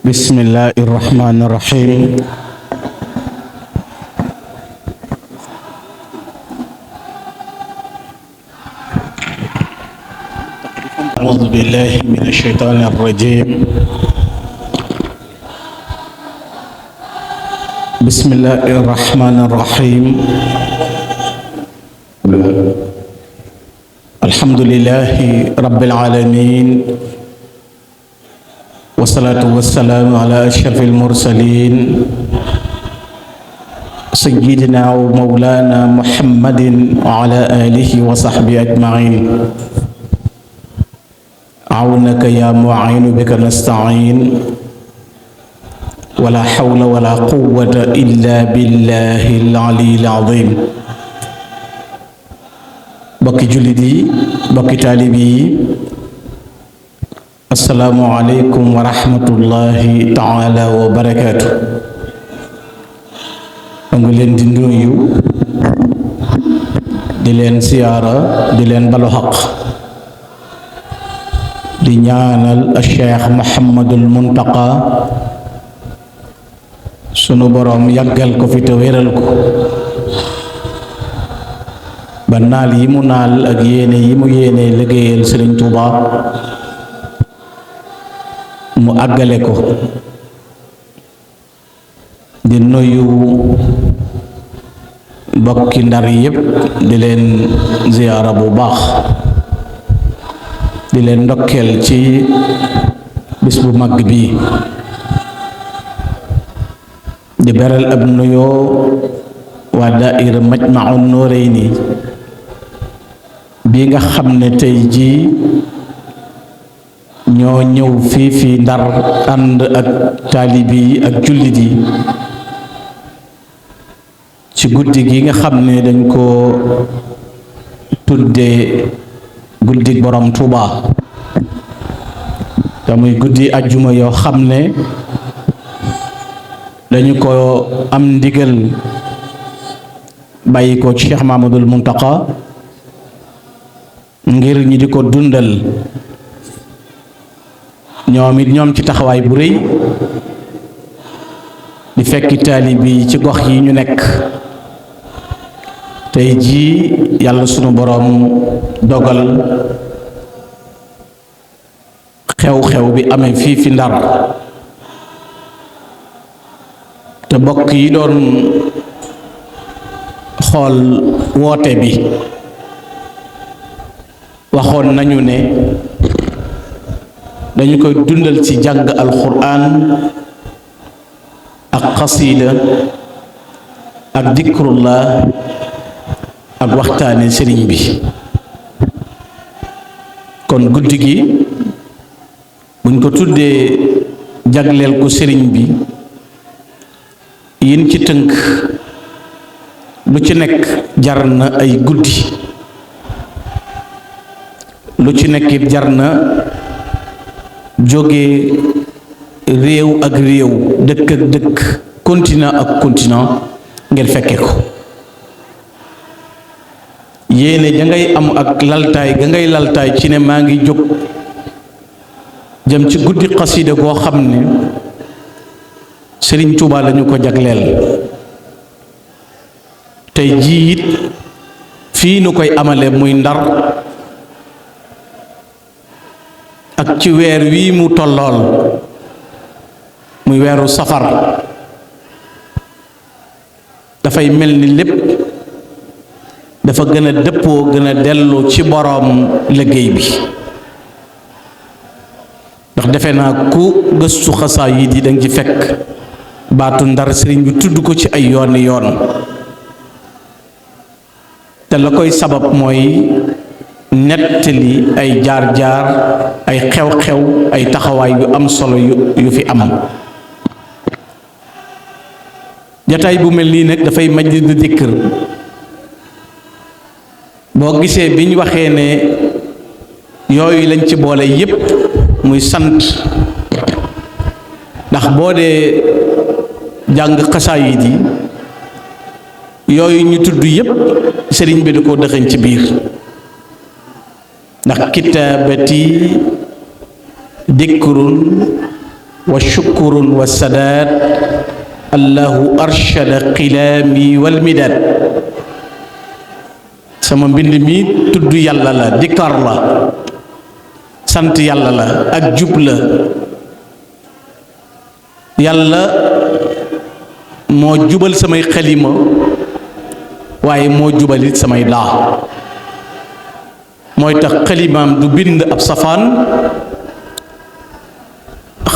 Bismillahi rahmani rahim. A'udzu billahi minasy syaithanir rajim. Bismillahirrahmanirrahim. Alhamdulillahi rabbil alamin. Wassalatu wassalamu ala asyrafil mursalin sayyidina wa maulana Muhammadin wa ala alihi wa sahbihi ajma'in. A'unaka ya mu'inu bika nasta'in. Wala hawla wala quwwata illa billahil aliyyil azim. Bokki jullit yi, bokki taalibe yi, assalaamu aleykum wa rahmatullahi taala wa barakaatu. ma ngi leen di nuyu, di leen siyaara, di leen balu xaq, di ñaanal Cheikh Muhammadul Muntaqa sunu boroom yàggal ko fi te wéral ko ba naal yi mu naal ak yéene yi mu yéene liggéeyal Sëriñ Tuuba mu àggale ko. di nuyu bokki Ndar yépp, di leen ziyaara bu baax, di leen ndokkeel ci bis bu mag bii, di beral ab nuyoo waa daayira Majmahun Nurayni bii nga xam ne tey jii ñoo ñëw fii Ndar ànd ak taalibi yi ak jullit yi ci guddi gi nga xam ne dañ ko tuddee guddi borom Tuuba te muy guddi ajjuma yoo xam ne dañu ko am ndigal bàyyi ko ci Cheikh Mamadul Muntaqa ngir ñi di ko dundal. ñoom ci taxawaay bu rëy di fekki taalibe yi ci gox yi ñu nekk. tey jii yàlla sunu boroom dogal xew-xew bi amee fii fi Ndar te bokk yi doon xool woote bi waxoon nañu ne dañu koy dundal ci jàng alquran ak xasiida ak dikrullah ak waxtaane sëriñ bi. kon guddi gi buñ ko tuddee jagleel ko sëriñ bi, yin ci tënk lu ci nekk jar na ay guddi, lu ci nekk it jar na jóge réew ak réew, dëkk ak dëkk, continent ak continent ngir fekke ko. yéene ja ngay am ak laltaay ga ngay laltaay ci ne maa ngi jóg jëm ci guddi xasida goo xam ne Sëriñ Tuuba lañu ko jagleel. tey jii it fii nu koy amale muy Ndar ak ci weer wii mu tollool muy weeru safar, dafay mel ni lépp dafa gën a dëppoo, gën a dellu ci boroom liggéey bi. ndax defe naa ku gëstu xasaayid yi danga ci fekk baatu Ndar sëriñ bi tudd ko ci ay yooni yoon. te la koy sabab mooy nettali ay jaar-jaar, ay xew-xew, ay taxawaay yu am solo yu fi am. jataay bu mel nii nag dafay majlis de dikr. boo gisee bi ñu waxee ne yooyu lañ ci boole yépp muy sant, ndax boo dee jàng xasaayid yi yooyu ñu tudd yépp sëriñ bi da koo dëxañ ci biir ndax kitaabati dikrun wa shukurun wa sadaat allahu arshada xilaami wal midaad sama mbind mi tudd yàlla la dikkar la sant yàlla la ak jub la yàlla moo jubal samay xalima waaye moo jubalit samay daa mooy tax xalimaam du bind ab safaan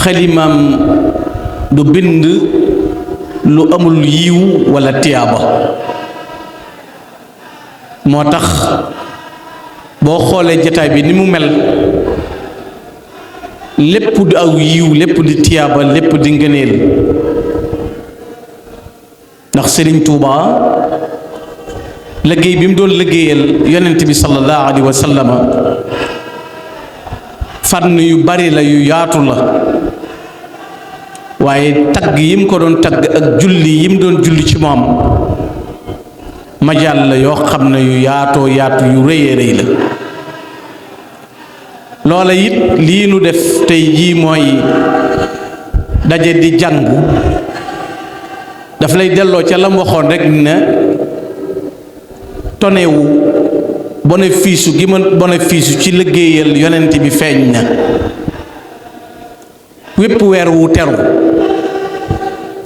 xalimaam du bind lu amul yiw walla tiyaaba moo tax boo xoolee jataay bi ni mu mel lépp di aw yiw lépp di tiyaaba lépp di ngëneel ndax Sëriñ Tuuba liggéey bi mu doon liggéeyal yonent bi sallallahu alayhi wa sallama fànn yu bari la yu yaatu la waaye tagg yi mu ko doon tagg ak julli yi mu doon julli ci moom majaal la yoo xam ne yu yaatoo yaatu yu rëyee rëy la loola it lii nu def tey jii mooy daje di jàng daf lay delloo ca lam waxoon rek ne tonewu bénéfice gi ma bénéfice ci liggéeyal yonent bi feeñ na wépp weer wu teru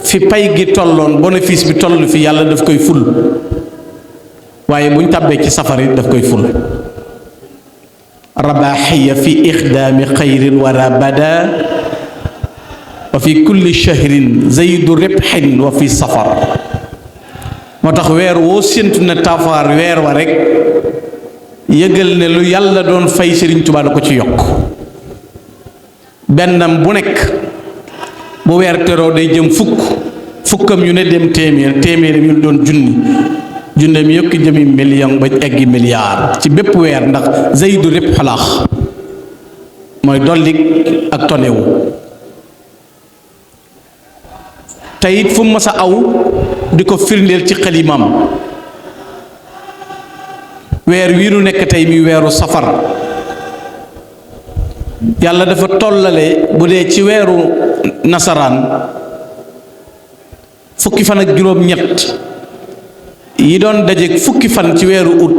fi pay gi tolloon bénéfice bi toll fi yàlla daf koy ful waaye buñ tàbbee ci safari daf koy ful rabaaxiya fi ixdaami xayril wara bada wa fi kulli shahrin zaydu ribxin wa fi safar moo tax weer woo séntu na tafaar weer wa rek yëgal ne lu yàlla doon fay Sëriñ Tuubaa da ko ci yokk bennam bu nekk bu weer teroo day jëm fukkam yu ne dem téeméer yu doon junne mi yokki jëmi million ba eggi milliard ci bépp weer ndax zaydu répp xalaax mooy dollik ak tonewu te it fu mas a aw di ko firndeel ci xalimaam weer wii nu nekk tey mi weeru safar yàlla dafa tollale bu dee ci weeru nasaraan fukki fan ak juróom-ñett yi doon dajeek fukki fan ci weeru ut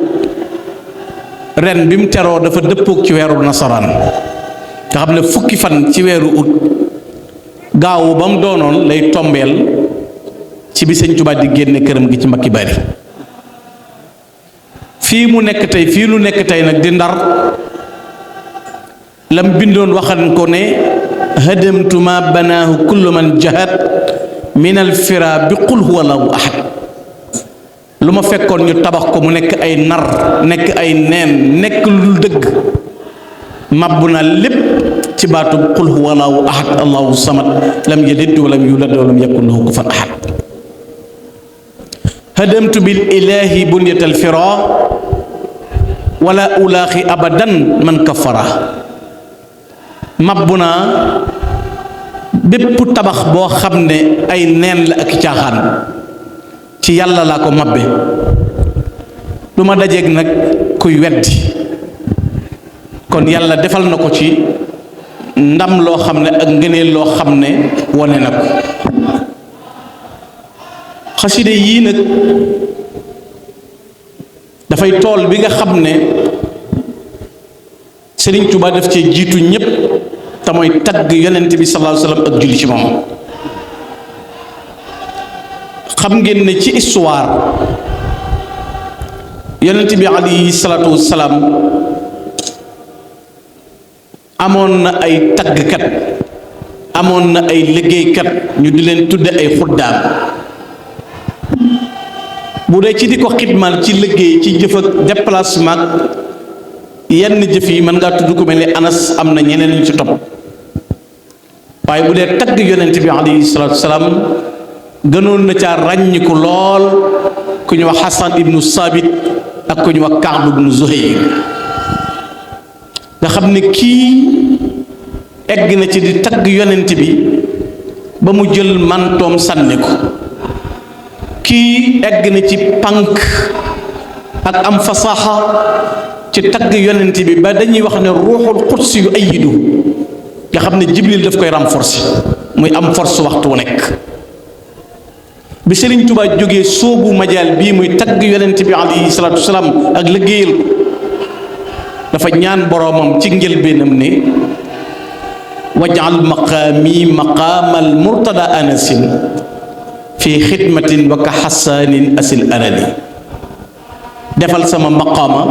ren bi mu teroo dafa dëppook ci weeru nasaraan nga xam ne fukki fan ci weeru ut gaawu ba mu doonoon lay tombeel ci bi Sëñ Tuubaa di génne këram gi ci Mbakki Bari fii mu nekk tey fii lu nekk tey nag di Ndar lam bindoon waxan ko ne hadamtu ma banaahu kullu man jahat min al fira bi qul huwa allahu ahad lu ma fekkoon ñu tabax ko mu nekk ay nar nekk ay neen nekk lu dul dëgg mabbu na lépp ci baatu qul huwa allahu ahad allahu samad lam yalid wa lam yulad wa lam yakun lahu kufuwan ahad hadamtu bil ilahi bunyatal fira wala ulaaxi abadan man kafara mabbu naa bépp tabax boo xam ne ay neen la ak caaxaan ci yàlla laa ko mabbe du ma dajeeg nag kuy weddi kon yàlla defal na ko ci ndam loo xam ne ak ngëneel loo xam ne wone na ko xaside yii nag dafay tool bi nga xam ne Sëriñ Tuubaa daf cee jiitu ñépp te mooy tagg yonent bi sallallahu alayhi wa sallam ak julli ci moom xam ngeen ne ci histoire yonent bi alayhi salaatu wassalaam amoon na ay taggkat amoon na ay liggéeykat ñu di leen tudde ay xuddaam bu dee ci di ko xidmal ci liggéey ci jëf ak déplacement yenn jëf yi mën ngaa tudd ko mel ni Anas am na ñeneen ñu ci topp waaye bu dee tagg yonent bi alayhi salaatu wasalaam gënoon na caa ràññiku lool ku ñu wax Xasan ibnu Saabit ak ku ñu wax Kaab ibnu Zuhayr nga xam ne kii egg na ci di tagg yonent bi ba mu jël mantoom sànni ko. kii egg na ci pànk ak am fasaaxa ci tagg yonent bi ba dañuy wax ne ruuxul qudsi yu ayidu nga xam ne jibril daf koy renforcer muy am force waxtu wu nekk. bi Sëriñ Tuubaa jógee soobu majaal bii muy tagg yonent bi alayhi salaatu wasalaam ak liggéeyal ko dafa ñaan boroomam ci njëlbeenam ne wajal maqaami maqaamal murtada anasin fi xidmatin wa ka xasaanin asil arali defal sama maqaama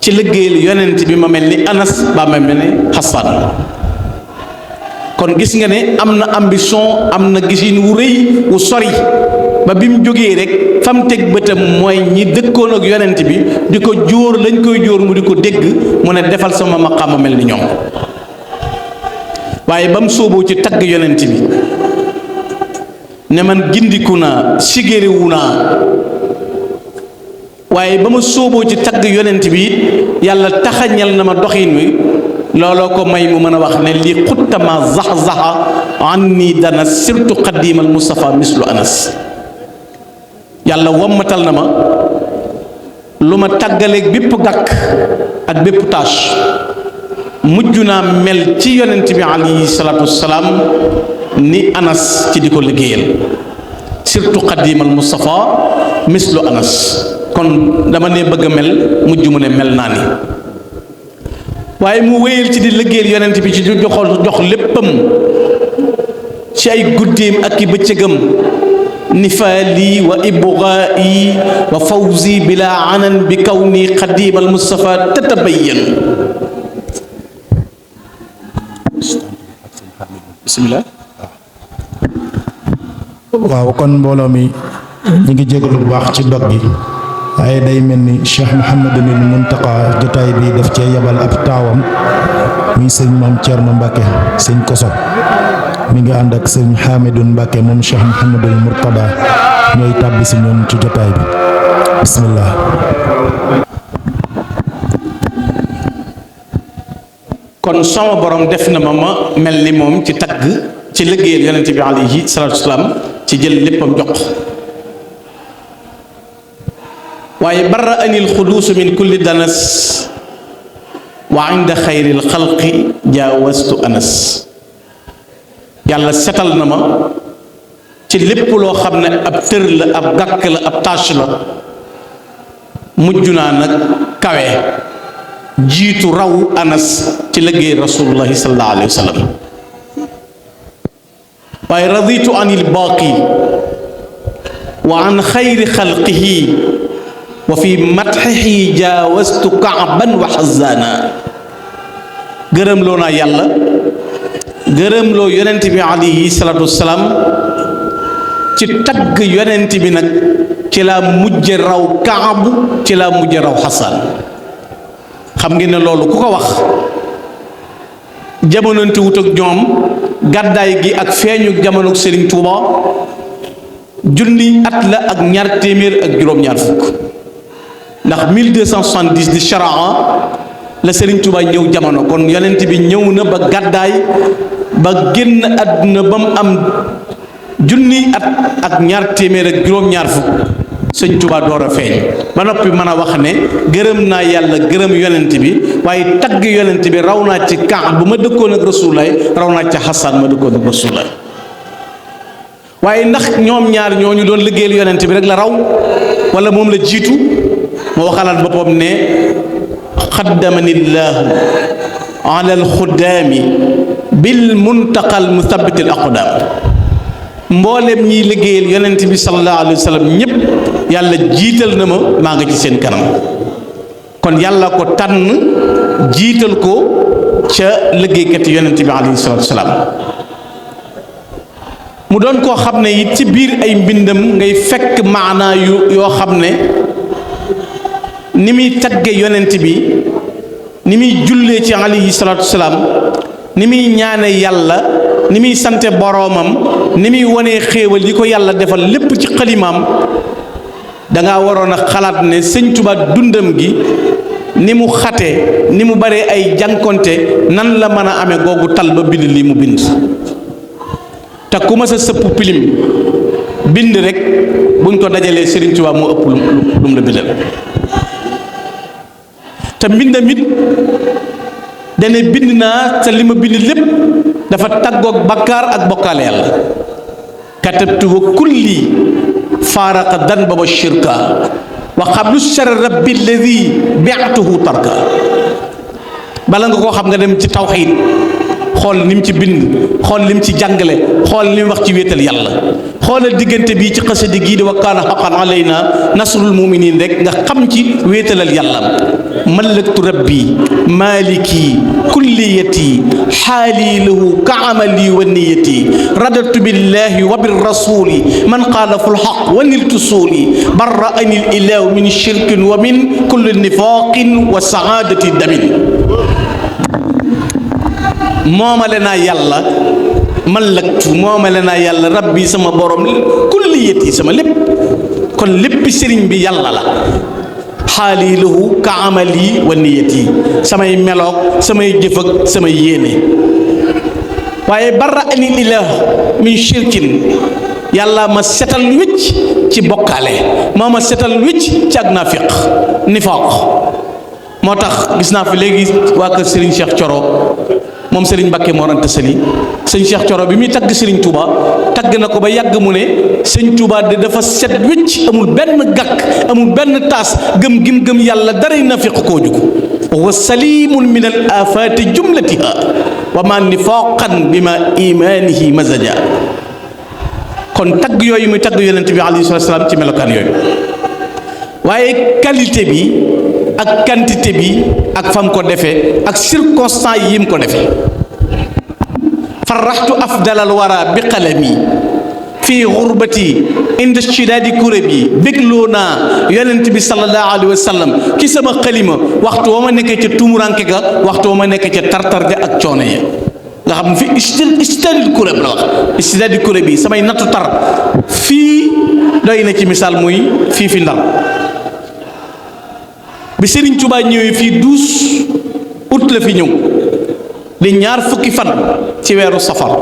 ci liggéeyal yonent bi ma mel ni anas ba ma mel ni xasaan. kon gis nga ne am na ambition am na gisin wu rëy wu sori ba bi mu jógee rek fam teg bëtam mooy ñi dëkkoon ak yonent bi di ko jóor lañ koy jóor mu di ko dégg mu ne defal sama maqaama mel ni ñoom. waaye ba mu sóoboo ci tagg yonent bi ne man gindiku naa sigérewu naa waaye ba ma sóoboo ci tagg yonent bi yàlla taxañal na ma doxin wi looloo ko may mu mën a wax ne lii xuttama zax-zaxa an nii dana surtout xadimal Mustafa mislu anas. yàlla wommatal na ma lu ma tàggaleeg bépp gàkk ak bépp tâche mujj naa mel ci yonent bi alayhi salaatu wassalaam ni anas ci di ko liggéeyal surtout xadimal Mustafa mislu anas. kon dama ne bëgg a mel mujj mu ne mel naa ni. waaye mu wéyal ci di liggéeyal yonent bi ci jox léppam ci ay guddeem ak i bëccëgam nifaali wa ibgaa'i wa fawzi bila anan bi kawni xadimal Mustafa tatabayyan. bismillah. waaw kon mbooloo mi ñu ngi jégalu bu baax ci dog gi waaye day mel ni Cheikh Mouhamadul Muntaqa jotaay bi daf cee yabal ab taawam muy sëñ Maam Thierno Mbacke sëñ Koso mi ngi ànd ak sëñ Hamidou Mbacke moom Cheikh Mouhamadul Mourtada ñooy tàbbi si ñoom ci jotaay bi bismillah. kon sama borom def na ma mel ni moom ci tagg ci liggéeyal yonent bi alayhi salaatu wasalaam ci jël léppam jox. waaye barra anil xuduus min kulli danas wa inda xayril xalqi jaawastu anas. yàlla setal na ma ci lépp loo xam ne ab tër la ab gàkk la ab tâche la mujj naa nag kawe jiitu raw anas ci liggéey rasulullahi sallallahu alayhi wa sallam. waaye raditu anil baaqi wa an xayri xalqihi wa fi matxihi jaawastu kaaban wa xazaana. gërëm loo naa yàlla gërëm loo yonent bi alayhi salaatu wasalaam ci tagg yonent bi nag ci laa mujje raw kaabu ci laa mujje raw xasaan. xam ngeen ne loolu ku ko wax jamononte wut ak ñoom gàddaay gi ak feeñu jamono Serigne Touba junni at la ak ñaar téeméer ak juróom-ñaar fukk. ndax 1270 di charaa la Serigne Touba ñëw jamono kon yonent bi ñëw na ba gàddaay ba génn àdduna ba mu am junni at ak ñaar téeméer ak juróom-ñaar fukk Sëñ Touba door a feeñ ba noppi mën a wax ne gërëm naa yàlla gërëm yonent bi waaye tagg yonent bi raw naa ci Kaab bu ma dëkkoon ak Rasulaay raw naa ci Xasaan ma dëkkoon ak Rasulaay. waaye ndax ñoom ñaar ñooñu doon liggéeyal yonent bi rek la raw wala moom la jiitu. moo waxalaat boppam ne xaddamani llaahu ala alxuddaami bil muntaqal musabbitil aqdaam. mboolem ñiy liggéeyal yonent bi sallallahu alayhi wa sallam ñëpp yàlla jiital na ma maa nga ci seen kanam. kon yàlla ko tànn jiital ko ca liggéeykati yonent bi alayhi salaatu wa salaam. mu doon koo xam ne it ci biir ay mbindam ngay fekk maanaa yoo xam ne ni muy tagge yonent bi ni muy jullee ci alayhi salaatu wasalaam ni muy ñaane yàlla ni muy sante boroomam ni muy wonee xéewal yi ko yàlla defal lépp ci xalimaam danga waroon a xalaat ne Sëñ Tuubaa dundam gi ni mu xate ni mu bare ay jànkonte nan la mën a amee googu tal ba bind lii mu bind. te te ku ma sa sëpp pilim bind rek buñ ko dajalee Serigne Touba moo ëpp lu mu la bindal te mbindam it dane bind naa te li ma bind lépp dafa tàggoog bakkaar ak bokkaale yàlla katabtu wa kulli faaraqa danba wa shirka wa qablu shar rabbi alladi bi'tuhu tarka bala nga koo xam nga dem ci tawxiid xool ni mu ci bind xool li mu ci jàngale xool li mu wax ci wéetal yàlla xoolal diggante bii ci xasida gii di wa kaana haqqan alayna nasrul muminin rek nga xam ci wéetalal yàlla malaktu rabbi maliki kulliyati xaali lahu ka amali wa niyati radatu billahi wa birrasuli man xaalafu lxaq wa niltu suuli barraani lilahu min shirkin wa min kulli nifaqin wa saadati damin moomale naa yàlla malaktu moomale naa yàlla rabbi sama borom kulliyati sama lépp kon léppi sëriñ bi yàlla la xaali lahu ka amali wa niyati samay meloog samay jëf ak samay yéene waaye barra ani ilah min shirkin yàlla ma setal wicc ci bokkaale moo ma setal wicc ci ak naafiq nifaaq moo tax gis naa fi léegi waa kër Serigne Cheikh Thioro moom Serigne Mbacké Mor Anta Sali sëñ Cheikh Thioro bi muy tagg Serigne Touba tagg na ko ba yàgg mu ne sëñ Touba de dafa set wicc amul benn gàkk amul benn taas gëm gim gëm yàlla daray nafiq koo jugu wa salimun min al afati jumlatiha wa ma nifaqan bi ma imanihi mazaja kon tagg yooyu muy tagg yonent bi alayhi salatu salaam ci melokaan yooyu waaye qualité bi ak quantité bi ak fam ko defee ak circonstance yi mu ko defee farraxtu afdalal wara bi qalami fii xurbati inda shidaadi kurébi bégloo naa yonent bi sallallahu alayhi wa sallam ci sama xalima waxtu wa ma nekkee ca tumuranke ga waxtu wa ma nekkee ca tartar ja ak coono ya nga xam ne fi istidaadi kuréb la wax istidaadi kuréb yi samay nattu tar fii doy na ci misaal muy fii fi Ndar bi Serigne Touba ñëwee fii 12 août la fi ñëw di ñaar fukki fan ci weeru safar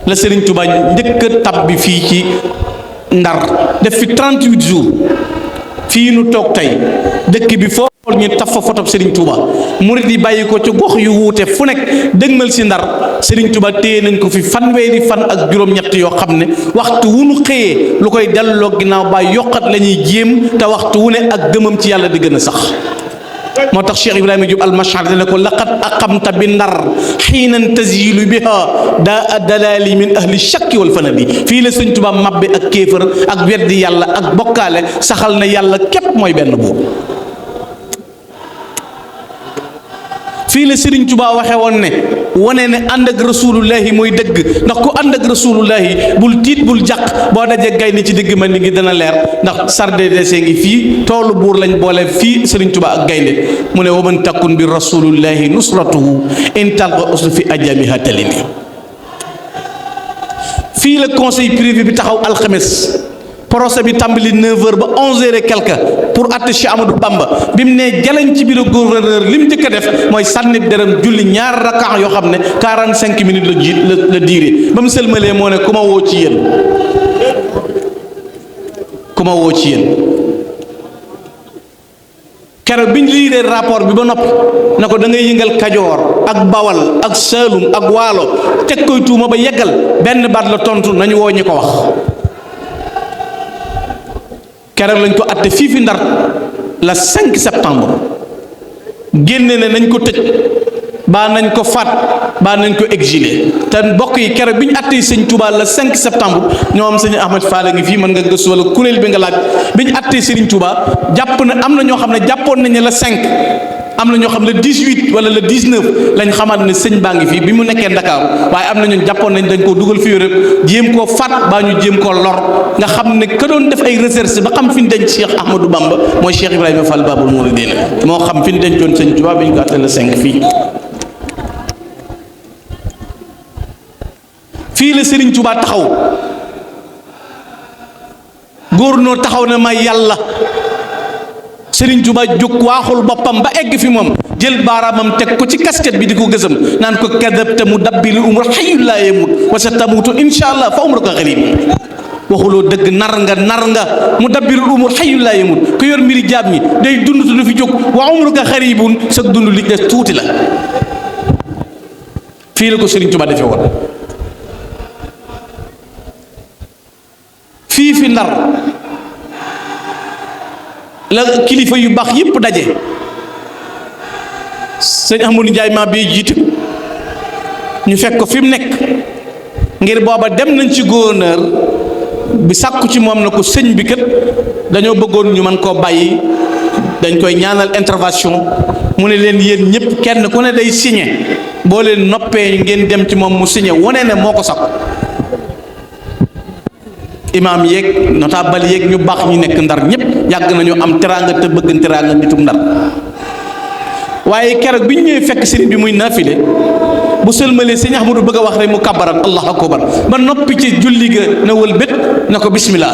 la Serigne Touba njëkk a tab bi fii ci Ndar def fi 38 jours fii nu toog tey dëkk bi foo ñu taf fa fotob Serigne Touba murid yi bàyyi ko ci gox yu wuute fu nekk dëgmal si Ndar Serigne Touba téye nañ ko fi fanweeri fan ak juróom-ñett yoo xam ne waxtu wu nu xëyee lu koy delloo ginnaaw ba yokkat la ñuy jéem te waxtu wu ne ak gëmam ci yàlla di gën a sax moo tax Cheikh Ibrahima Diop al-Mashar ne ko laqad aqamta bi Ndar xiinan tazilu biha daa dalali min ahli shakki wal fanadi fii la Sëñ Touba mabbe ak kéefër ak weddi yàlla ak bokkaale saxal na yàlla képp mooy benn buur fii la Serigne Touba waxe woon ne wane ne ànd ak rasulullahi mooy dëgg ndax ku ànd ak rasulullahi bul tiit bul jàq boo dajee gaynde ci digg man ni ngi dana leer ndax sarde dese ngi fii toolu buur lañ boole fii Serigne Touba ak gaynde mu ne waman takun bi rasulullahi nusratuhu in talqa uslu fi ajamiha talini fii la conseil privé bi taxaw alxames procès bi tàmbali 9h ba 11h et quelque pour atte Cheikh Amadou Bamba bi mu ne jaleñ ci bureau gouverneur li mu njëkk a def mooy sànni dërëm julli ñaar rakkaa yoo xam ne 45 minutes la diire ba mu sëlmalee moo ne ku ma woo ci yéen ku ma woo ci yéen keroog bi ñu liiree rapport bi ba noppi na ko da ngay yëngal Kajoor ak Bawal ak Saalum ak Waalo teg koy tuuma ba yeggal benn baat la tontu nañu woo ñi ko wax keroog lañ ko atte fii fi Ndar la 5 septembre génne ne nañ ko tëj baa nañ ko faat baa nañ ko exilé te mbokk yi keroog bi ñu attee sëñ Touba la 5 septembre ñoom sëñ Ahmed Fall ngi fii mën nga gëstu wala kuréel bi nga laaj bi ñu attee Serigne Touba jàpp na am na ñoo xam ne jàppoon nañ ne la 5 am na ñoo xam ne le 18 wala le 19 lañ xamaat ne sëñ baa ngi fii bi mu nekkee Ndakaaru waaye am na ñun jàppoon nañ dañ koo dugal fii rek jéem koo faat baa ñu jéem koo lor nga xam ne ka doon def ay recherche ba xam fi ñu denc Cheikh Ahmadou Bamba mooy Cheikh Ibrahima Fall Babul Mouridina moo xam fi ñu dencoon sëñ Touba bi ñu ko attee le 5 fii. fii la Serigne Touba taxaw góor noo taxaw ne may yàlla Serigne Touba jóg waaxul boppam ba egg fi moom jël baaraamam teg ko ci casquette bi di ko gësam naan ko kadabta mudabbirul umur hayyul laa yamut wa sa tamutu insha allah fa umruka qarib. waxuloo dëgg, nar nga mu dabbirul umur hayyul laa yamut ku yor mbiri jaam ñi day dund te du fi jóg wa umruka qaribun sa dund li des tuuti la. fii la ko Sëriñ Tuubaa defee woon fii fi Ndar la kilifa yu baax yépp daje. sëñ Ahmadou Ndiaye maa bay jiitu ñu fekk ko fi mu nekk ngir booba dem nañ ci gouverneur bi sàkku ci moom na ko sëñ bi kat dañoo bëggoon ñu mën koo bàyyi dañ koy ñaanal intervention mu ne leen yéen ñëpp kenn ku ne day signé boo leen noppee ngeen dem ci moom mu signé wane ne moo ko sàkku. imaam yeeg notable yeeg ñu baax ñu nekk Ndar ñëpp yàgg nañu am teraanga te bëgg teraanga nituk Ndar. waaye keroog bi ñu ñëwee fekk sëriñ bi muy naafile bu sëlmalee sëñ Ahmadu bëgg a wax rek mu kabaran allahu akbar ba noppi ci julli ga na wël bét na ko bismillah.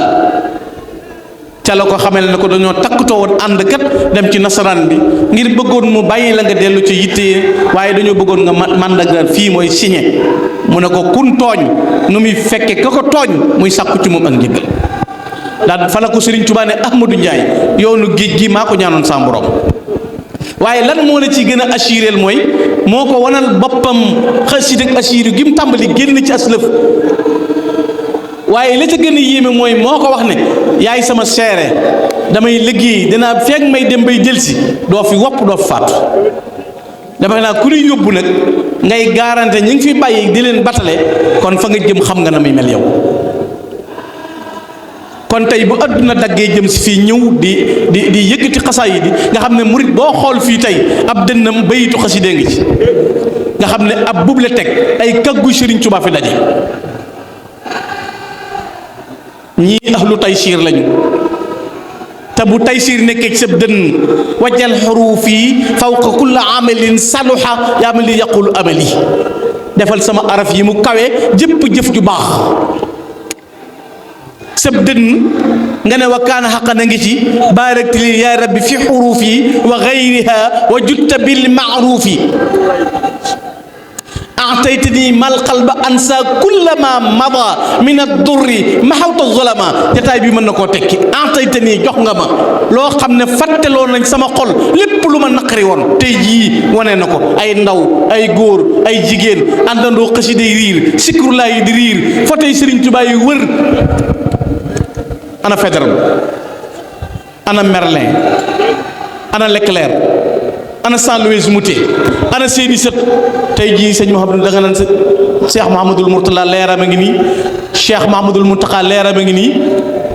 ca la ko xamel ne ko dañoo takkutoo woon ànd kat dem ci nasaraan bi ngir bëggoon mu bàyyi la nga dellu ci yitte waaye dañoo bëggoon nga màndagal fii mooy signé mu ne ko kun tooñ nu muy fekke ka ko tooñ muy sàkku ci moom ak njëggal. daal fa la ko Sëriñ Tuubaa ne Ahmadou Ndiaye yoonu géej gi maa ko ñaanoon sa borom. waaye lan moo la ci gën a assuré mooy moo ko wanal boppam xasida ak assuré gi mu tàmbali génn ci aslëf waaye la ca gën a yéeme mooy moo ko wax ne yaay sama seere damay liggéey dinaa feeg may dem bay jëlsi doo fi wopp doo fi faatu dafa naa ku ñuy yóbbu nag ngay garanté ñi ngi fi bàyyi di leen batale kon fa nga jëm xam nga na muy mel yow. kon tey bu àdduna daggee jëm si fii ñëw di yëkkati xasaay yi nga xam ne murit boo xool fii tey ab dënnam bayitu xasida ngi ci nga xam ne ab bibliothèque ay kaggu Sëriñ Tuubaa fi daje. ñii ahlu taysiir lañu te bu taysiir nekkee ci sab dënn wajjal xuruuf yi fawqa kulla amalin saluha yaa ma li yaqulu amali defal sama araf yi mu kawe jëpp jëf ju baax. sab dënn nga ne wa kaana xaqan a ngi ci baarakti li yaa rabbi fi xuruuf yi wa gayriha wa jutta bil maaruuf yi ataytani mal qalba ansa kulla ma mada min ad-durri maxawta zulama jataay bi mën na koo tekki ataytani jox nga ma loo xam ne fàtteloo nañ sama xol lépp lu ma naqari woon tey jii wane na ko ay ndaw ay góor ay jigéen àndandoo xasida yi riir sikrulaa yi di riir fotey Sëriñ Tuubaa yi wër. ana Faidherbe ana Merlin ana Leclerc ana Saint-Louis Moutet ana seeni sët tey jii sëñ Mouhamadou da nga naan Cheikh Mouhamadoul Mourtala leeram a ngi nii Cheikh Mouhamadoul Mountakha leeram a ngi nii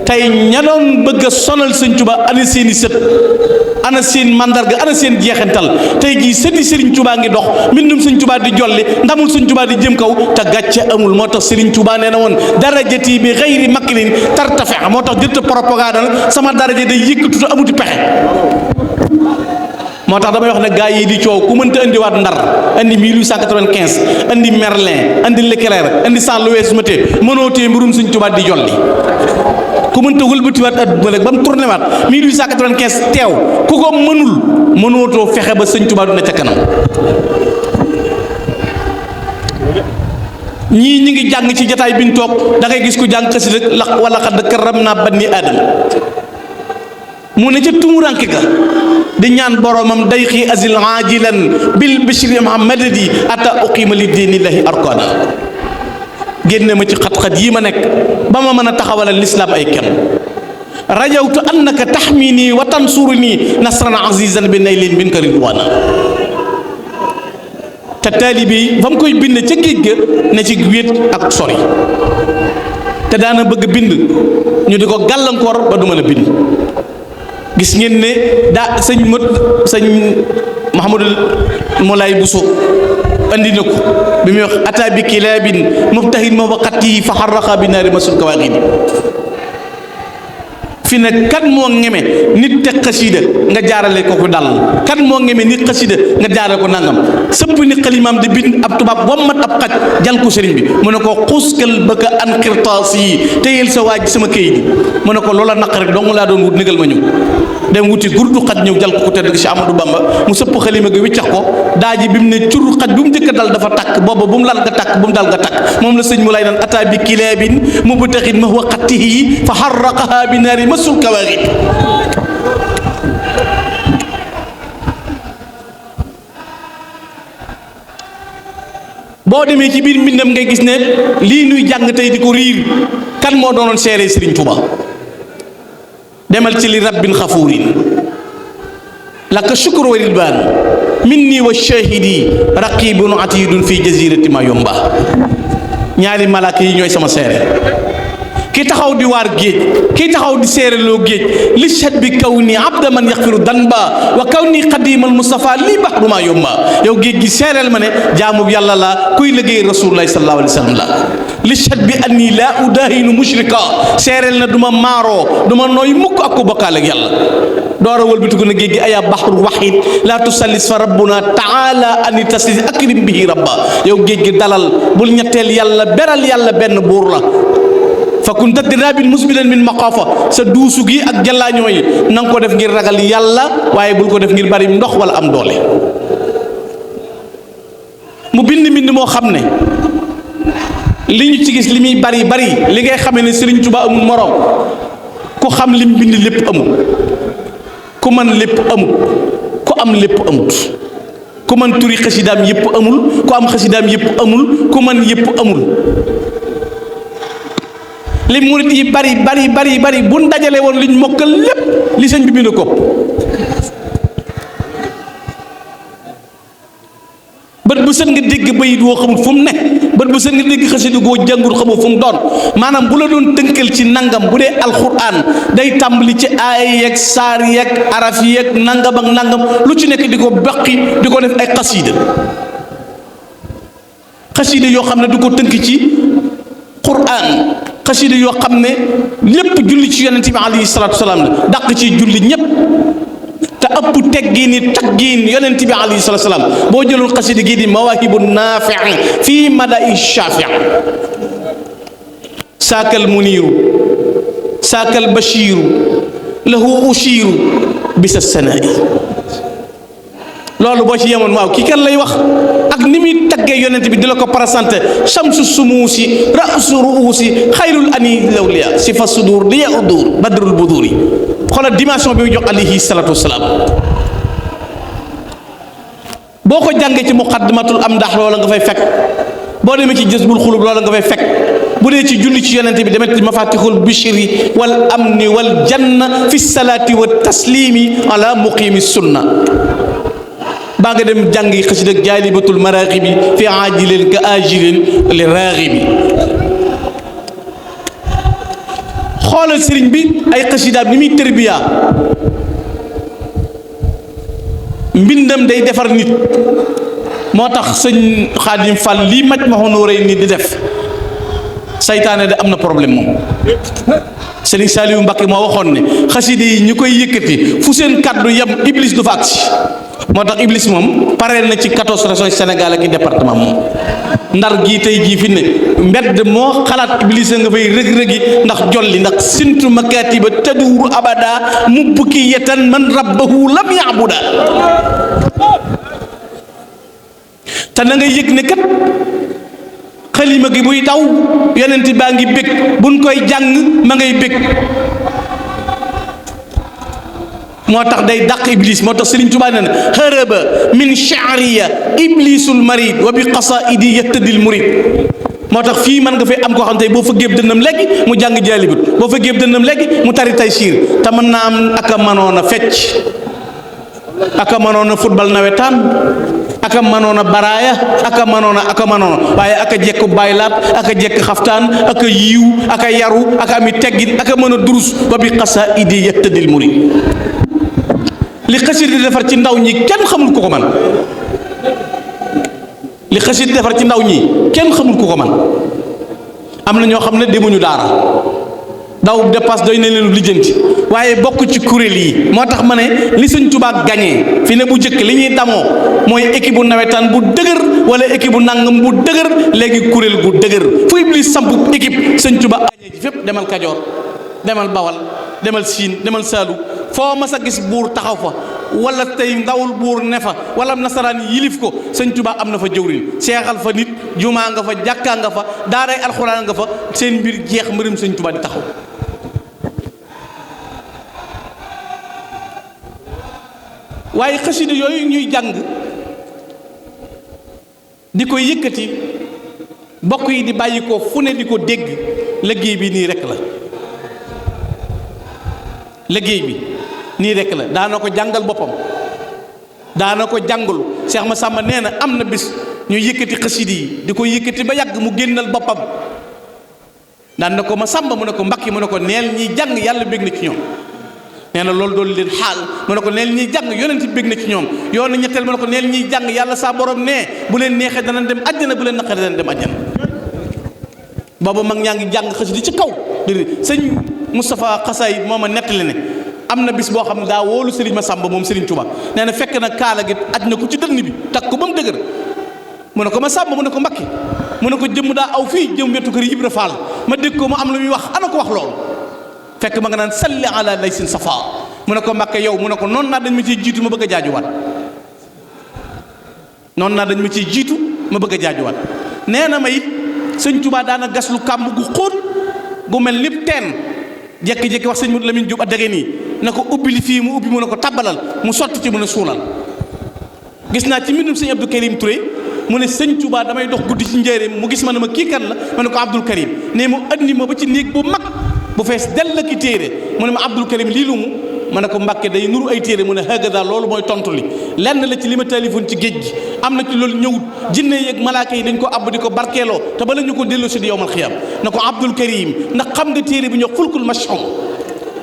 tey ña doon bëgg a sonal Sëñ Tuubaa ana seeni sët ana seen mandarga ana seen jeexantal tey jii sëti Sëriñ Tuubaa ngi dox mbindum Sëñ Tuubaa di jolli ndamul Sëñ Tuubaa di jëm kaw te gàcce amul moo tax Sëriñ Tuubaa nee na woon darajati bi xayri makrin tartafe moo tax jëtt propagande nag sama daraja day yëkkatu te amuti pexe. moo tax damay wax ne gaa yi di coow ku mënta indiwaat Ndar indi 1895 indi Merlin indi Leclerc indi Saint-Louis Moutet mënoo tee mbirum Sëñ Tuubaa di jolli ku mënta wëlbatiwaat adduna rek ba mu tourné waat 1895 teew ku ko mënootoo fexe ba Sëñ Tuubaa du ne ca kanam. ñii ñi ngi jàng ci jataay bi ñu toog da ngay gis ku jàng xasida la wala xadd karramnaa banii aadama mu ne ca tumuranke ga di ñaan boromam day xii asil ajilan bil bishri muhammadadi ata uqima li diinillahi arkana génne ma ci xat-xat yi ma nekk ba ma mën a taxawalal lislaam ay kenn rajawtu annaka taxmini wa tansuruni nasran azizan bi naylin bin ka ridwana te taalibe yi fa mu koy bind ca géej ga ne ci wéet ak sori te daana bëgg bind ñu di ko gàllankoor ba du mën a bind. gis ngeen ne daa sëñ Mouhamadul Moulay Bousso andi na ko bi muy wax ata bi kilaabin mubtahin ma waqati fa xarraqa bi naari masul kawaaqidi fi ne kan moo ngeme nit teg xasida nga jaarale ko dal kan moo ngeme nit xasida nga jaarale ko nangam sëpp ni xalimaam di bind ab tubaab wommat ab xaj jal ko sëriñ bi mu ne ko xuskal bëgg an xirtaas yi téyel sa waaj sama këyit yi mu ne ko loola naq rek dong laa doon wut négal ma ñëw dem wuti gurdu xaj ñëw jal ko tedd gi si Amadou Bamba mu sëpp xalima gi wiccax ko daa ji bi mu ne cur xaj bi mu njëkk dal dafa takk booba bu mu lal nga takk bu mu dal nga takk moom la sëñ mu lay naan ata bi kilaabin mu bu taxit ma huwa xattihi fa xarraqaha bi naari masul kawaxit boo demee ci biir mbindam ngay gis ne lii nuy jàng tey di ko riir kan moo doonoon seere Sëriñ Tuuba demal ci li rabbin xafuurin laka shukru wa ridwaan minni wa shahidi raqibun atidun fi jazirati ma yomba ñaari malaaka yi ñooy sama seere ki taxaw di waar géej ki taxaw di seereloo géej li shat bi kaw ni abda man yaxfiru danba wa kaw ni xadimal Mustafa lii baxru maa yomba yow géej gi seereel ma ne jaamu yàlla la kuy liggéey rasulullahi sallallahu alayhi wa sallam la li shat bi anni laa udahinu mushrika seereel na du ma maaroo du ma nooy mukk ak ko bokkaale ak yàlla doora wëlbatiku na géej gi ayaa baxru waxid laa tusallis fa rabbuna taala ani taslis akrim bihi rabba yow géej gi dalal bul ñetteel yàlla beral yàlla benn buur la fa kun tadirabin musbilan min maqafa sa duusu gi ak jallaañoo yi na nga ko def ngir ragal yàlla waaye bul ko def ngir bari ndox wala am doole mu bind moo xam ne li ñu ci gis li muy bari li ngay xamee ne Sëriñ Tuubaa amul moroom ku xam lim bind lépp amul ku man lépp amul ku am lépp amut ku man turi xasidaam yépp amul ku am xasidaam yépp amul ku man yépp amul li murit yi bari bu dajale woon liñ mokkal lépp li sëñ bi bind ko bët bu sën nga dégg bayit woo xamul fu mu ne bët bu sën nga dégg xasida goo jàngul xamul fu mu doon maanaam bu la doon tënkal ci nangam bu dee alxuraan day tàmbali ci aay yeeg saar yeeg araf yeeg nangam ak nangam lu ci nekk di ko baqi di ko def ay xasida yoo xam ne du ko tënk ci quraan xasida yoo xam ne lépp julli ci yonent bi alayhi salaatu salaam la dàq ci julli ñépp te ëpp teggiini taggiin yonent bi alayhi salaatu salaam boo jëloon xasida gii di mawaahibu naafi fii madai shaafi saakal muniiru saakal bashiiru lahu ushiiru bisa sanaa'i loolu boo ci yemoon waaw kii kan lay wax ak ni muy taggee yonent bi di la ko présenté shamsu sumuusi ra'su ruusi xayrul ani lawliya sifa sudur liya udur badrul buduri xoolal dimension bi mu jox alayhi salatu wasalaam boo ko jàngee ci muqaddimatul amdah loola nga fay fekk boo demee ci jazbul xulub loola nga fay fekk bu dee ci julli ci yonent bi demet ci mafatihul bishri wal amni wal janna fi salaati wa taslimi ala muqimi sunna baa nga dem jàngi xasida ak jaalibatul maraaxibi fi aajilin ka aajilin li raaxibi xoolal sëriñ bi ay xasidaam ni muy tërbiya mbindam day defar nit moo tax sëñ Xaadim Fall lii Majmahun Nurayni di def saytaane da am na problème moom Sëriñ Saaliwu Mbakke moo waxoon ne xasida yi ñu koy yëkkati fu seen kàddu yem iblis du fa agsi moo tax iblis moom pareel na ci 14 régions Sénégal ak i département moom ndar gii tey jii fi ne mbedd moo xalaat iblis nga fay rëg-rëgi ndax jolli ndax sintu makatiba taduuru abada mu bukki yetan man rabbahu lam yaabuda te na nga yëg ne kat xalima gi buy daw yonent baa ngi bég buñ koy jàng ma ngay bég moo tax day dàq iblis moo tax Sëriñ Tuubaa nee na haraba min sha'riya iblisul marid wa bi qasaidi yahtadil murid moo tax fii man nga fay am koo xam tey boo fa géeb dënnam léegi mu jàng jaalibut boo fa géeb dënnam léegi mu tari taysiir te mën naa am aka mënoon a fecc aka mënoon a football nawetaan aka mënoon a baraaya aka mënoon waaye aka jekk baylaat aka jekk xaftaan aka yiiw aka yaru aka ami teggin aka mën a durus ba bi qasaidi yahtadil murid li xasida di defar ci ndaw ñi kenn xamul ku ko man li xasida di defar ci ndaw ñi kenn xamul ku ko man am na ñoo xam ne demuñu daara daw dépasse doy na leen lijjanti waaye bokk ci kuréel yi moo tax ma ne li sëñ Tuubaa gañee fi ne bu njëkk li ñuy damoo mooy équipe bu nawetaan bu dëgër wala équipe bu nangam bu dëgër léegi kuréel gu dëgër fu Iblis samp équipe sëñ Tuubaa gañee ci fépp demal Kajoor demal Bawal demal Siin demal Saalu foo mas a gis buur taxaw fa wala tey ndawul buur ne fa wala nasaraan yilif ko sëñ Tuubaa am na fa jëwriñ seexal fa nit jumaa nga fa jàkkaa nga fa daaray alxuraan nga fa seen mbir jeex mbirum sëñ Tuubaa di taxaw. waaye xasida yooyu ñuy jàng di ko yëkkati bokk yi di bàyyi ko fu ne di ko dégg liggéey bi nii rek la liggéey bi nii rek la daana ko jàngal boppam daana ko jàngul Cheikh Massamba nee na am na bis ñu yëkkati xasida yi di ko yëkkati ba yàgg mu génnal boppam daan na ko Massamba mu ne ko Mbàkke mu ne ko neel ñiy jàng yàlla bég na ci ñoom nee na loolu doolu leen xaal mu ne ko neel ñiy jàng yonent bég na ci ñoom yoonu ñetteel mu ne ko neel ñiy jàng yàlla saa borom nee bu leen neexee dana dem àjjana bu leen naqaree dana dem àjjana boobu mag ñaa ngi jàng xasida ci kaw di sëñ Moustapha Xasaayid moo ma nettali ne am na bis boo xam ne daa wóolu Serigne Massamba moom Serigne Touba nee na fekk na kaala gi aj na ko ci dënn bi takk ko ba mu dëgër mu ne ko Massamba mu ne ko Mbakke mu ne ko jëmm daa aw fii jëm wetu kër Ibra Fall ma dégg ko mu am lu muy wax ana ko wax loolu fekk ma nga naan salli ala laysin safa mu ne ko Mbakke yow mu ne ko noonu naa dañ ma ciy jiitu ma bëgg a jaajuwaat noonu naa dañ ma ciy jiitu ma bëgg a jaajuwaat nee na ma it sëñ Touba daana gas lu kàmb gu xóot gu mel ni teen jékki-jékki wax sëñ Modou Lamine Diop a dege nii na ko ubbi li fii mu ubbi mu ne ko tabbalal mu sotti ci mu ne suulal gis naa ci mbindum sëñ Abdou Karim Touré mu ne sëñ Touba damay dox guddi ci njëriñ mu gis ma ne ma kii kan la ma ne ko Abdoul Karim ne mu andi ma ba ci néeg bu mag bu fees dell ki téere mu ne ma Abdoul Karim lii lu mu ma ne ko Mbàkke day nuru ay téere mu ne hagada loolu mooy tontu li lenn la ci li ma taalifoon ci géej gi am na ci loolu ñëwut jinne yeeg malaaka yi dañ ko àbb di ko barkeeloo te bala ñu ko delloo si di yowmal xiyaam na ko Abdoul Karim ndax xam nga téere bi ñoo fulkul mashhum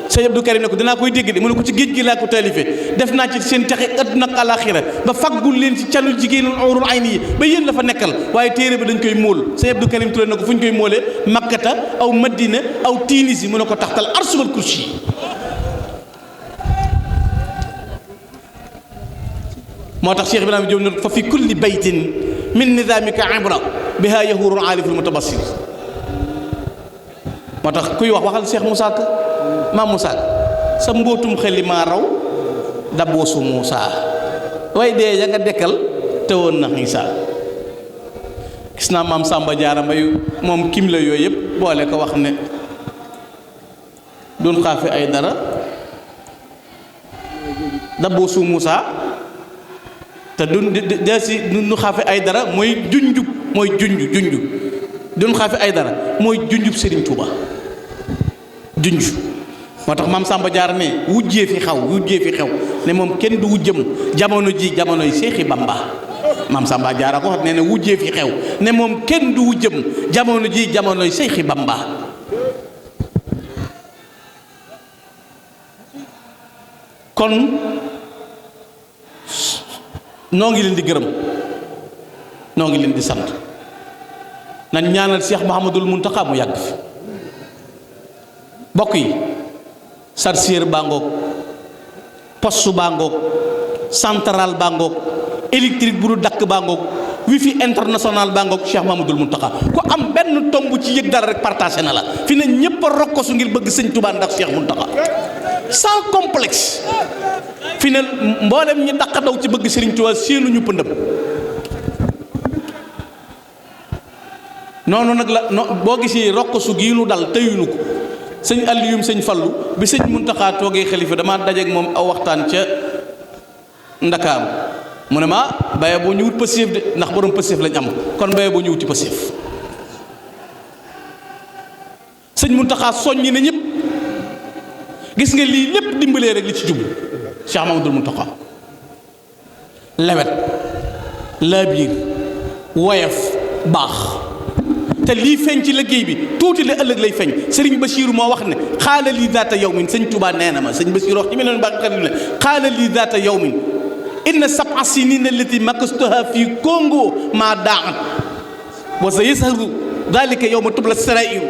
sëñ Abdou Karim ne ko dinaa koy dégg de mu ne ko ci géej gi laa ko taalifee def naa ci seen texe àdduna ak àlaaxira ba faggul leen ci canul jigéenul urul ayni yi ba yéen la fa nekkal waaye téere bi dañ koy móol sëñ Abdou Karim Touré ne ko fu ñu koy móolee makkata aw madina aw tinis yi mu ne ko taxtal arsuwal kursi moo tax Cheikh Ibrahima Diop ne fa fi kulli baytin min nizaamika ibra biha yahurul aaliful mutabassir moo tax kuy wax waxal Cheikh Moussa Ka maam Moussa sa mbootum xeli maa raw daboosu Moussa way dee ya nga dekkal te woon na Xiisa gis naa maam Samba Diarra Mbaye moom kim la yooyu yëpp boole ko wax ne dun xaafi ay dara daboosu Moussa te dun xaafi ay dara mooy junjub dun xaafi ay dara mooy junjub Serigne Touba junj moo tax maam Samba Diarra ne wujjee fi xew ne moom kenn du wujjëm jamono ji jamonoy Seexi Bamba maam Samba Diarra ko wax ne wujjee fi xew ne moom kenn du wujjëm jamono ji jamonoy Seexi Bamba kon noo ngi leen di gërëm noo ngi leen di sant nañ ñaanal Cheikh Mouhamadoul Mountakha mu yàgg fi bokk yi sarsier baa ngoog poste baa ngoog central baa ngoog électrique bu du dakk baa ngoog wifi international baa ngoog Cheikh Mouhamadoul Mountakha ku am benn tomb ci yëg dara rek partagé na la fi ne ñëpp a rokkosu ngir bëgg sëñ Touba ndax Cheikh Mountakha sans complexe fi ne mboolem ñi daq daw ci bëgg Serigne Touba séenuñu pëndëm noonu nag la boo gisee rokkosu gii nu dal tëyuñu ko sëñ Aliyum sëñ Fallu bi sëñ Muntaxa toogee xalifa dama dajeek moom aw waxtaan ca Ndakaaru mu ne ma baye boo ñu wut Pastef de ndax borom Pastef lañ am kon baye boo ñu wuti Pastef sëñ Muntaxa soññi na ñëpp gis nga lii lépp dimbalee rek li ci jublu Cheikh Mamadou Muntaxa lewet laabiir woyof baax te lii feeñ ci liggéey bi tuuti la ëllëg lay feeñ sëriñ Basiiru moo wax ne xaala lii daata yawmin sëñ Tuubaa nee na ma sëñ Basiiru wax ci mel noonu baax ne xaala lii daata yawmin inna sab'a sinina allati makastuha fii Congo maa daat wa sa yasharu dalika yawma tubla sarairu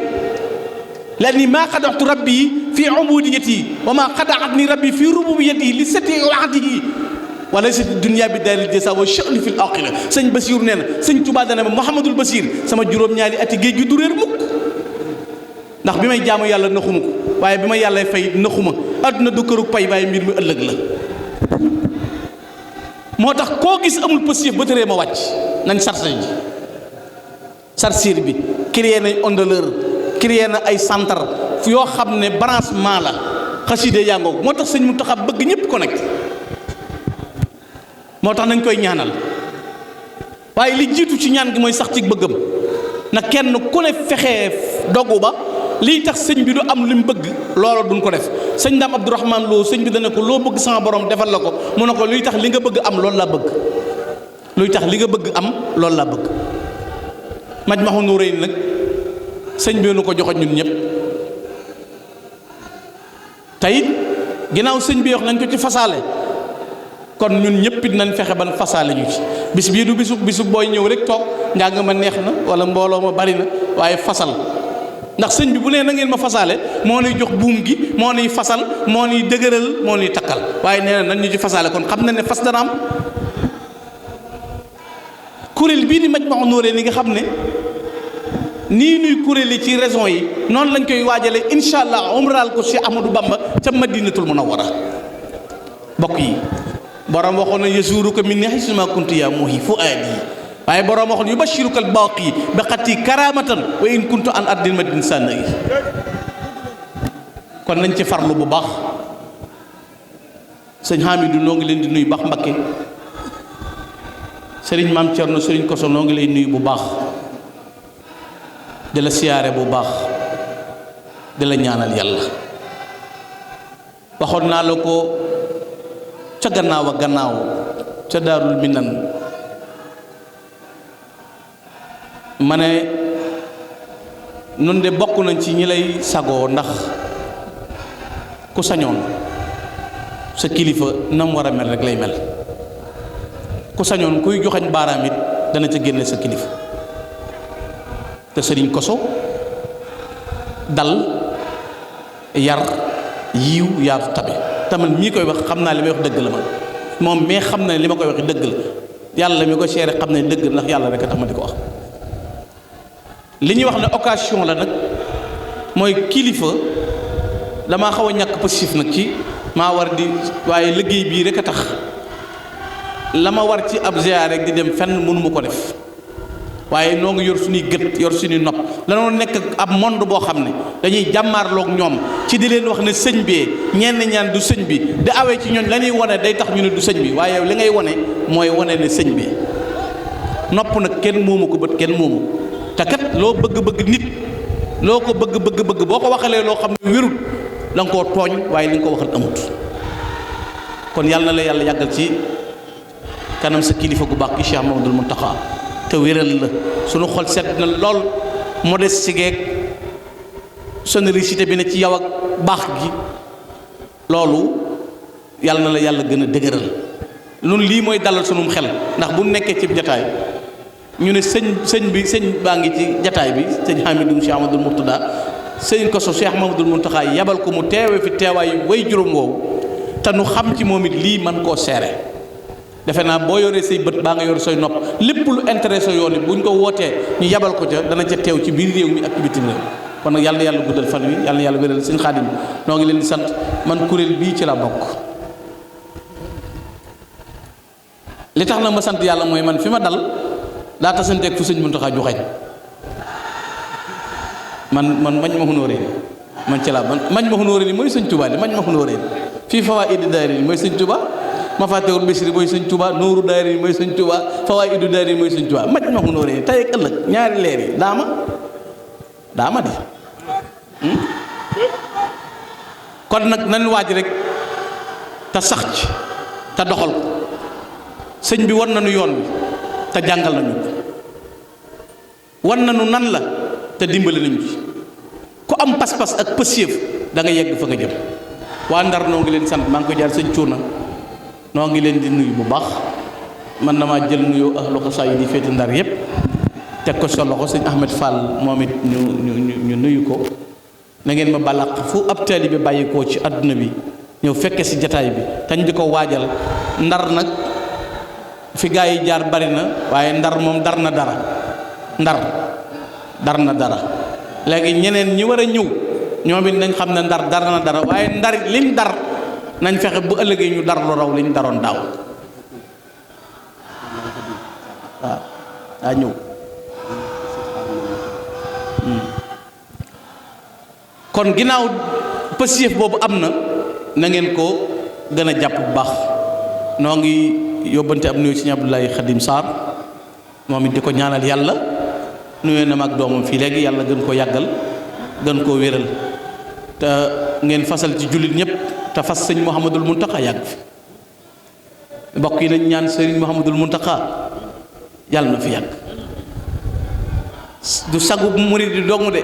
لأني ما خدعت ربي في عبوديتي وما خدعتني ربي في ربوبيته لستي وعده وليست الدنيا بدار الجزاء والشأن في الآخرة سñ Basiir nee na sëñ Tuubaa dana ma Mouhamadul Basiir sama juróom-ñaari ati géej gi du réer mukk ndax bi may jaamu yàlla naxuma ko waaye bi ma yàlla fay naxuma àdduna du kërug pay waaye mbir mi ëllëg la moo tax koo gis amul positif ba tëree ma wàcc nañ sarse ji sarsiir bi créé nañ ondoleur créé na ay centre yoo xam ne branchement la xaside yaa ngoog moo tax sëñ Muntaxa bëgg ñëpp connecté moo tax nañ koy ñaanal waaye li jiitu ci ñaan gi mooy sax ci bëggam na kenn ku ne fexee dogu ba lii tax sëñ bi du am li mu bëgg loolu duñ ko def sëñ Daam Abdourahman Lo sëñ bi dana ko loo bëgg sama borom defal la ko mu ne ko luy tax li nga bëgg am loolu laa bëgg luy tax li nga bëgg am loolu laa bëgg Majmahun Nurayni nag sëñ bi nu ko joxoon ñun ñëpp tey ginnaaw sëñ bi wax nañ ko ci fasaale kon ñun ñëpp it nañ fexe ban fasaale ñu ci bis bii du bisu booy ñëw rek toog njàng ma neex na wala mbooloo ma bari na waaye fasal ndax sëñ bi bu nee na ngeen ma fasaale moo nuy jox buum gi moo nuy fasal moo nuy dëgëral moo nuy takkal waaye nee na nañ ñu ci fasaale kon xam na ne fas dana am kuréel bii di Majmahun Nurayni nga xam ne nii nuy kuréel yi ci raison yi noonu lañ koy waajale incha allah umraal ko Cheikh Ahmadou Bamba ca Madinatul Munawwara bokk yi borom waxoon na yasuruka min haysu ma kuntu yaa muhi fuaadi waaye borom waxoon yubashiruka al-baaqi bi xatti karamatan wa in kuntu an ardil madin sànna yi kon nañ ci farlu bu baax sëñ Hamidou noo ngi leen di nuyu baax Mbakke sëriñ Maam Cerno sëriñ Koso noo ngi lay nuyu bu baax di la siyaare bu baax di la ñaanal yàlla waxoon naa la ko ca gannaaw a gannaaw ca Daarul Minan ma ne nun de bokk nañ ci ñi lay sagoo ndax ku sañoon sa kilifa nam war a mel rek lay mel ku sañoon kuy joxañ baaraam it dana ca génne sa kilifa te sëriñ Koso dal yar yiw yaatu tabe tamit mii koy wax xam naa li may wax dëgg la man moom mais xam na li ma koy wax dëgg la yàlla mi ko seere xam ne dëgg ndax yàlla rek a tax ma di ko wax li ñuy wax ne occasion la nag mooy kilifa damaa xaw a ñàkk positif nag ci maa war di waaye liggéey bii rek a tax la ma war ci ab ziyaar rek di dem fenn mënuma ko def waaye noo ngi yor suñuy gët yor suñuy nopp lanoo nekk ab monde boo xam ne dañuy jàmmaarloog ñoom ci di leen wax ne sëñ bee ñenn ñaan du sëñ bi di awee ci ñooñ la ñuy wane day tax ñu ne du sëñ bi waaye li ngay wane mooy wane ne sëñ bi nopp nag kenn moomu ko bët kenn moomu te kat loo bëgg-bëgg nit loo ko bëgg boo ko waxalee loo xam ne wérut da nga koo tooñ waaye li nga ko waxal amut kon yàlla na la yàlla yàggal ci kanam sa kilifa gu baax ki Cheikh Mamadou Mountakha te wéral la sunu xol set na lool modeste geeg générosité bi ne ci yow ak baax gi loolu yàlla na la yàlla gën a dëgëral nun lii mooy dalal sunum xel ndax bu nekkee ci jataay ñu ne sëñ baa ngi ci jataay bi sëñ Hamidou Cheikh Amadou Mourtada sëñ Koso Cheikh Mamadou Mountakha yabal ko mu teewe fi teewaay way juróom woowu te nu xam ci moom it lii man koo seere defe naa boo yoree say bët baa nga yor say nopp lépp lu intéressé yoon yi bu ñu ko wootee ñu yabal ko ca dana ca teew ci biir réew mi ak ci bitim réew kon nag yàlla na yàlla guddal fan wi yàlla na yàlla wéral sëñ Xaadim noo ngi leen di sant man kuréel bii ci la bokk li tax na ma sant yàlla mooy man fi ma dal daa tasanteeg fu sëñ Muntaxa joxeñ man Majmahun Nurayni man ci laa Majmahun Nurayni mooy sëñ Tuubaa di Majmahun Nurayni fii Fawaa'idu Daarayni mooy sëñ Tuubaa Mafaatihul Bichri mooy sëñ Tuubaa Nuuru Daarayni mooy sëñ Tuubaa Fawaa'idu Daarayni mooy sëñ Tuubaa Majmahun Nurayni tey ak ëllëg ñaari leer yi daama di kon nag nañ waaj rek te sax ci te doxal ko sëñ bi wan nañu yoon bi te jàngal nañu ko wan nañu nan la te dimbali nañu ci ku am pas-pas ak pësiëf da nga yegg fa nga jëm waa Ndar noo ngi leen sant maa ngi ko jaar sëñ Cuuna noo ngi leen di nuyu bu baax man na maa jël nuyoo ahlu xasaayid yi féete Ndar yépp teg ko sa loxo sëñ Ahmed Fall moom it ñu nuyu ko na ngeen ma balaq fu ab taalibe bi bàyyikoo ci àdduna bi ñëw fekke si jataay bi tañ di ko waajal. Ndar nag fi gaa yi jaar bari na waaye Ndar moom dar na dara, Ndar dar na dara. léegi ñeneen ñi war a ñëw ñoom it nañ xam ne Ndar dar na dara, waaye Ndar liñ dar nañ fexe bu ëllëgee ñu dar lu raw liñ daroon daaw. waaw daa ñëw. kon ginnaaw pësief boobu am na ngeen ko gën a jàpp bu baax. noo ngi yóbbante am nuyu Sëñ Abdoulaye Khadim Sarr moom it di ko ñaanal yàlla nuyoo na mag doomam fii léegi yàlla gën koo yàggal gën koo wéral te ngeen fasal ci jullit ñëpp te fas sëñ Mouhamadul Mountakha yàgg fi. mbokk yi nañ ñaan sëriñ Mouhamadul Mountakha yàlla na fi yàgg. du sagu murid di dong de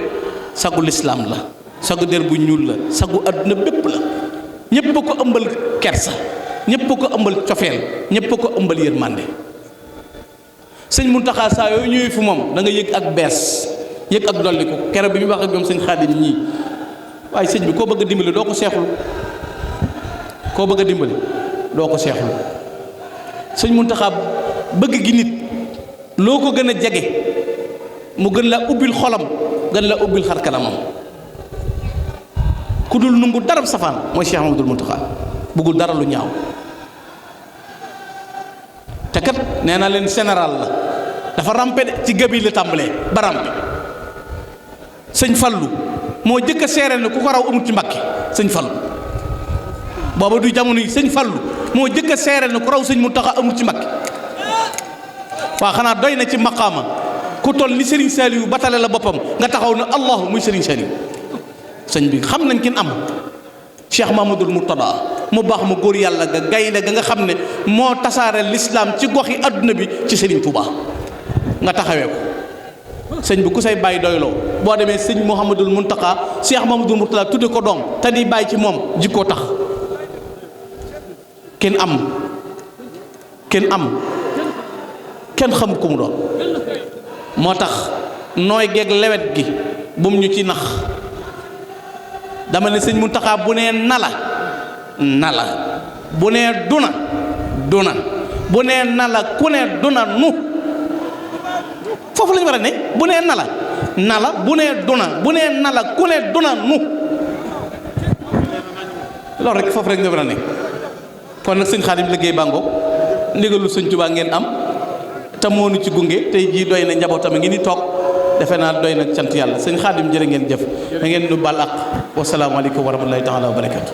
sagu lislaam la, sagu der bu ñuul la, sagu àdduna bépp la. ñëpp a ko ëmbal kersa, ñëpp a ko ëmbal cofeel, ñëpp a ko ëmbal yërmande. sëñ Muntaxa saa yooyu ñëwee fi moom da nga yëg ak bees, yëg ak dolliku. keroog bi ñu wax ak ñoom sëñ Xaadim ñii, waaye sëñ bi koo bëgg a dimbali doo ko seexlu, koo bëgg a dimbali doo ko seexlu. sëñ Muntaxa bëgg gi nit loo ko gën a jege mu gën la ubbil xolam, gën la ubbil xar kanamam. ku dul nungu dara safaan mooy Cheikh Mamadou Mountakha, bëggul dara lu ñaaw. te kat nee naa leen général la, dafa rampe de ci gëb yi la tàmbalee ba rampe. sëñ Fallu moo jëkk a seere ne ku ko raw amut ci Mbàkke. sëñ Fallu booba du jamono yi, sëñ Fallu moo jëkk a seere ne ku raw sëñ Mountakha amut ci Mbàkke. waa xanaa doy na ci maqaama ku toll ni Serigne Saliou batale la boppam nga taxaw ne allahu muy Serigne Saliou. sëñ bi xam nañ kin am Cheikh Mamadul Murtada mu baax ma góor yàlla ga gaynde ga nga xam ne moo tasaare lislaam ci goxi adduna bi ci Serigne Touba nga taxawee ko. sëñ bi ku say bàyyi doyloo boo demee sëñ Mouhamadul Mountakha Cheikh Mamadul Murtada tudde ko doom te di bàyyi ci moom jikkoo tax kenn xam ku mu doon. moo tax nooy geeg lewet gi bum ñu ci nax. dama ne sëñ Muntaxa bu nee nala bu nee duna bu nee nala ku ne duna nu foofu la ñu war a ne. bu nee nala bu nee nala ku ne duna nu loolu rek foofu rek nga war a ne. kon nag sëñ Xaadim liggéey bàngo ndigalu sëñ Tuubaa ngeen am te moo nu ci gunge tey jii doy na njabootam a ngi ni toog defe naa doy na sant yàlla. sëñ Xaadim jërë ngeen jëf da ngeen nu bal ak wasalaamaaleykum wa rahmatulahi taala wa barakatu.